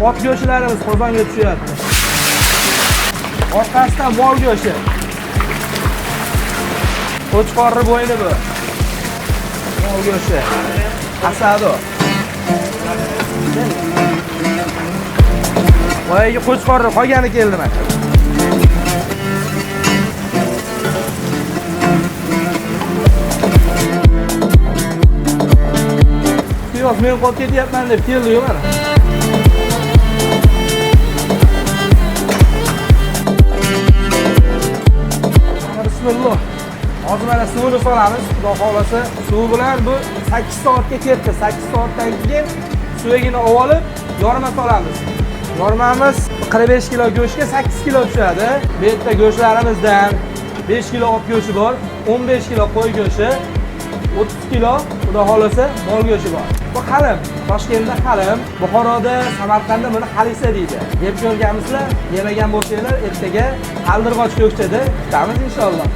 Ot go'shtlarimiz qozonga tushyapti. Orqasidan mol go'shti. Qo'chqorni bo'yni bu. Mol go'shti. Asado. Boyagi qo'chqorni qolgani keldi mana. Piyoz men qolib ketyapman deb keldi-yu mana. Bismillah. Hozir mana suvini solamiz, Xudo xohlasa. Suv bilan bu 8 soatga ketdi. 8 soatdan keyin suvini olib, yorma solamiz. Yormamiz 45 kilo go'shtga 8 kilo tushadi. Bu yerda go'shtlarimizdan 5 kilo ot go'shti bor, 15 kilo qo'y go'shti, 30 kilo Xudo xohlasa mol go'shti bor. Bu qalim, Toshkentda qalim, Buxoroda, Samarqandda buni halisa deydi. Yeb ko'rganmisizlar? Yemagan bo'lsanglar, ertaga Qaldirg'och ko'chada kutamiz inshaalloh.